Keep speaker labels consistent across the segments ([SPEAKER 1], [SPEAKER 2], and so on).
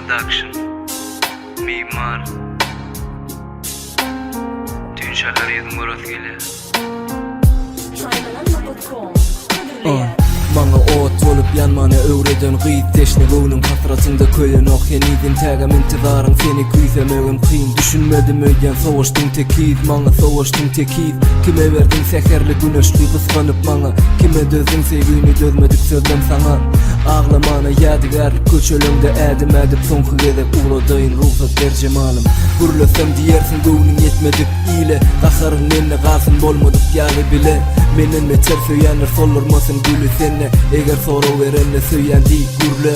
[SPEAKER 1] Production Mimar Tüýnşalar ýüzüň göresi gelýär.
[SPEAKER 2] Maňa ot bolup ýanmany öwreden gyz Teşne göwnüm hasratyňda köýenok heniz Intägem intizaryň seni küýsemegim kyn Düşünmedim öýdýän sowaşdyň tekiz Maňa sowaşdyň tekiz Kime berdiň säherli güneşli gysganyp maňa Kime dözdüň söýgini dözmedik sözlem saňa Aglamana ýadygärlik köçeleňde ädim ädip soňky gezek ugradaýyn rugsat ber jemalym Gürlesem diýersiň göwnüň ýetmedik ile Gaharyň mende galsyn bolmadyk ýaly bile Menden beter söýenler soldurmasyn güli sende Eger sorag berende söýýän diý gürle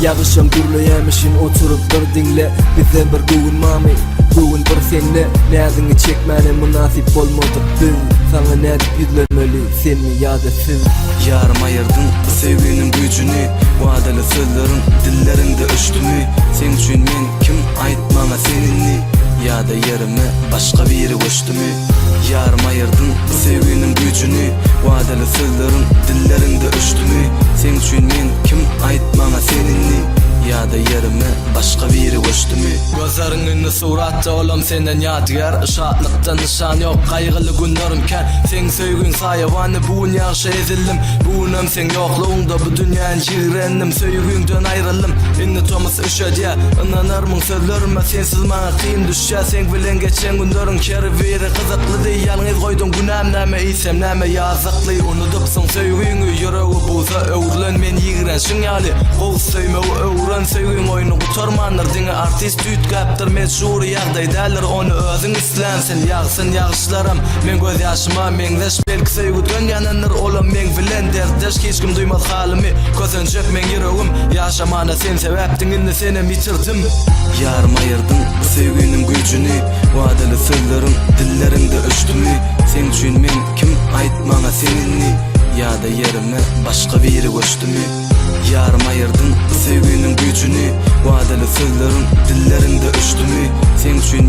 [SPEAKER 2] Ýagyşam gürleýämişin oturyp bir diňle Bizde bir göwün bamy göwün bir sende Näziňi çekmäne mynasyp bolmadyk biz Saňa nädip ýüzlenmeli senmi ýa-da siz.
[SPEAKER 3] Ýarym aýyrdyň bu söýginiň güýjüni Wadaly sözleriň dilleriňde öçdümi Seň üçin men kim aýt maňa sen indi Ýa-da ýerime başga biri göçdümi Ýarym aýyrdyň bu söýginiň güýjüni Wadaly sözleriň dilleriňde öçdümi Seň üçin men kim aýt maňa sen indi Ýa-da ýerime başga biri göçdümi.
[SPEAKER 4] Gözleriň indi suratda olam senden ýadygär Şatlykdan nyşan ýok gaýgyly günlerim kän Seň söýgüň saýawany bu gün ýagşa ezildim Bu günem seň ýoklugyňda bu dünýäni ýigrendim Söýgüňden aýryldym indi tomus üşedýä Ynanarmyň sözlerime sensiz maňa kyn düşýä Seň bilen geçen günleriň her biri gyzyklydy Ýalňyz goýduň günäm näme iýsem näme ýazykly Unudypsyň söýgüňi ýüregi buza öwrülen Men ýigrenşiň ýaly gowy söýmegi öwren Söýgiň oýny gutarmandyr diňe artist üýtgäpdir Mejbury ýagdaý däldir ony özüň islänsin Ýagsyn ýagyşlaram meň gözýaşyma meňzeş Belki söýgüden ýanandyr olam meň bilen dertdeş Hiç kim duýmaz halymy kösenjek meň ýüregim Ýaşamana sen sebäpdiň indi senem ýitirdim.
[SPEAKER 3] Ýarym aýyrdyň bu söýginiň güýjüni Wadaly sözleriň dilleriňde öçdümi Seň üçin men kim aýt maňa sen indi Ýa-da ýerime başga biri göçdümi Ýarym aýyrdyň bu söýginiň güýjüni Wadaly sözleriň dilleriňde öçdümi Seň üçin.